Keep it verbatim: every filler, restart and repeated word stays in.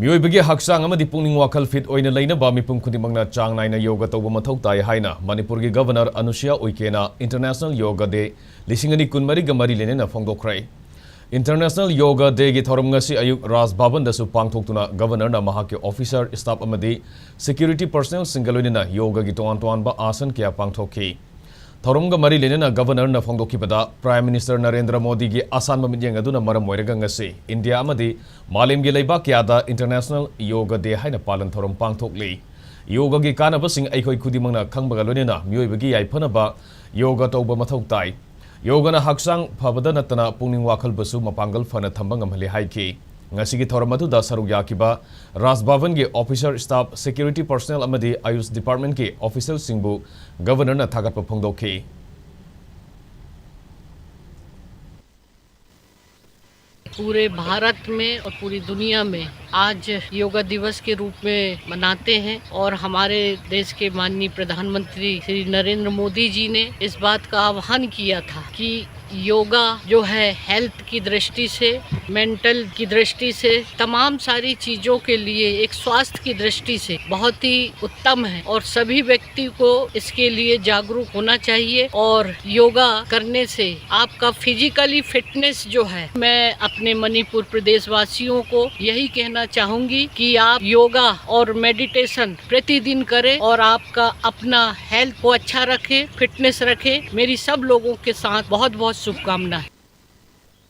ꯃꯤꯑꯣꯏꯕꯒꯤ ꯍꯛꯆꯥꯡ ꯑꯃꯗꯤ ꯄꯨꯛꯅꯤꯡ ꯋꯥꯈꯜ ꯐꯤꯠ ꯑꯣꯏꯅ ꯂꯩꯅꯕ ꯃꯤꯄꯨꯝ ꯈꯨꯗꯤꯡꯃꯛꯅ ꯆꯥꯡ ꯅꯥꯏꯅ ꯌꯣꯒ ꯇꯧꯕ ꯃꯊꯧ ꯇꯥꯏ ꯍꯥꯏꯅ ꯃꯅꯤꯄꯨꯔꯒꯤ ꯒꯚꯔꯅꯔ ꯑꯅꯨꯁꯨꯌꯥ ꯎꯏꯀꯦꯅ ꯏꯟꯇꯔꯅꯦꯁꯅꯦꯜ ꯌꯣꯒ ꯗꯦ ꯂꯤꯁꯤꯡ ꯑꯅꯤ ꯀꯨꯟꯃꯔꯤꯒ ꯃꯔꯤ ꯂꯩꯅꯅ ꯐꯣꯡꯗꯣꯛꯈ꯭ꯔꯦ꯫ ꯏꯟꯇꯔꯅꯦꯁꯅꯦꯜ ꯌꯣꯒ ꯗꯦꯒꯤ ꯊꯧꯔꯝ ꯉꯁꯤ ꯑꯌꯨꯛ ꯔꯥꯖ ꯚꯕꯟꯗꯁꯨ ꯄꯥꯡꯊꯣꯛꯇꯨꯅ ꯒꯚꯔꯅꯔꯅ ꯃꯍꯥꯛꯀꯤ ꯑꯣꯐꯤꯁꯔ, ꯁ꯭ꯇꯥꯐ ꯑꯃꯗꯤ ꯁꯦꯀ꯭ꯌꯨꯔꯤꯇꯤ ꯄꯔꯁꯅꯦꯜꯁꯤꯡꯒ ꯂꯣꯏꯅꯅ ꯌꯣꯒꯒꯤ ꯇꯣꯉꯥꯟ ꯇꯣꯉꯥꯟꯕ ꯑꯥꯁꯟ ꯀꯌꯥ ꯄꯥꯡꯊꯣꯛꯈꯤ꯫ ꯊꯧꯔꯝꯒ ꯃꯔꯤ ꯂꯩꯅꯅ ꯒꯚꯔꯅꯔꯅ ꯐꯣꯡꯗꯣꯛꯈꯤꯕꯗ, ꯄ꯭ꯔꯥꯏꯝ ꯃꯤꯅꯤꯁꯇꯔ ꯅꯔꯦꯟꯗ꯭ꯔ ꯃꯣꯗꯤꯒꯤ ꯑꯁꯥꯟꯕ ꯃꯤꯠꯌꯦꯡ ꯑꯗꯨꯅ ꯃꯔꯝ ꯑꯣꯏꯔꯒ ꯉꯁꯤ ꯏꯟꯗꯤꯌꯥ ꯑꯃꯗꯤ ꯃꯥꯂꯦꯝꯒꯤ ꯂꯩꯕꯥꯛ ꯀꯌꯥꯗ ꯏꯟꯇꯔꯅꯦꯁꯅꯦꯜ ꯌꯣꯒ ꯗꯦ ꯍꯥꯏꯅ ꯄꯥꯂꯟ ꯊꯧꯔꯝ ꯄꯥꯡꯊꯣꯛꯂꯤ꯫ ꯌꯣꯒꯒꯤ ꯀꯥꯟꯅꯕꯁꯤꯡ ꯑꯩꯈꯣꯏ ꯈꯨꯗꯤꯡꯃꯛꯅ ꯈꯪꯕꯒ ꯂꯣꯏꯅꯅ ꯃꯤꯑꯣꯏꯕꯒꯤ ꯌꯥꯏꯐꯅꯕ ꯌꯣꯒ ꯇꯧꯕ ꯃꯊꯧ ꯇꯥꯏ꯫ ꯌꯣꯒꯅ ꯍꯛꯆꯥꯡ ꯐꯕꯗ ꯅꯠꯇꯅ ꯄꯨꯛꯅꯤꯡ ꯋꯥꯈꯜꯕꯨꯁꯨ ꯃꯄꯥꯡꯒꯜ ꯐꯅ ꯊꯝꯕ ꯉꯝꯍꯜꯂꯤ ꯍꯥꯏꯈꯤ꯫ ꯉꯁꯤꯒꯤ ꯊꯧꯔꯝ ꯑꯗꯨꯗ ꯁꯔꯨꯛ ꯌꯥꯈꯤꯕ ꯔꯥꯖ ꯚꯕꯟꯒꯤ ꯑꯣꯐꯤꯁꯔ, ꯁ꯭ꯇꯥꯐ, ꯁꯦꯀ꯭ꯌꯨꯔꯤꯇꯤ ꯄꯔꯁꯅꯦꯜ ꯑꯃꯗꯤ ꯑꯌꯨꯁ ꯗꯤꯄꯥꯔꯠꯃꯦꯟꯠꯀꯤ ꯑꯣꯐꯤꯁꯔꯁꯤꯡꯕꯨ ꯒꯚꯔꯅꯔꯅ ꯊꯥꯒꯠꯄ ꯐꯣꯡꯗꯣꯛꯈꯤ꯫ पूरे भारत में और पूरी दुनिया में आज योगा दिवस के रूप में मनाते हैं और हमारे देश के माननीय प्रधानमंत्री श्री नरेंद्र मोदी जी ने इस बात का आह्वान किया था कि योगा जो है हेल्थ की दृष्टि से, मेंटल की दृष्टि से, तमाम सारी चीज़ों के लिए एक स्वास्थ्य की दृष्टि से बहुत ही उत्तम है और सभी व्यक्ति को इसके लिए जागरूक होना चाहिए। और योगा करने से आपका फिजिकली फिटनेस जो है, मैं अपने मणिपुर प्रदेशवासियों को यही कहना चाहूंगी कि आप योगा और मेडिटेशन प्रतिदिन करें और आपका अपना हेल्थ को अच्छा रखें, फिटनेस रखें। मेरी सब लोगों के साथ बहुत बहुत शुभकामनाएं।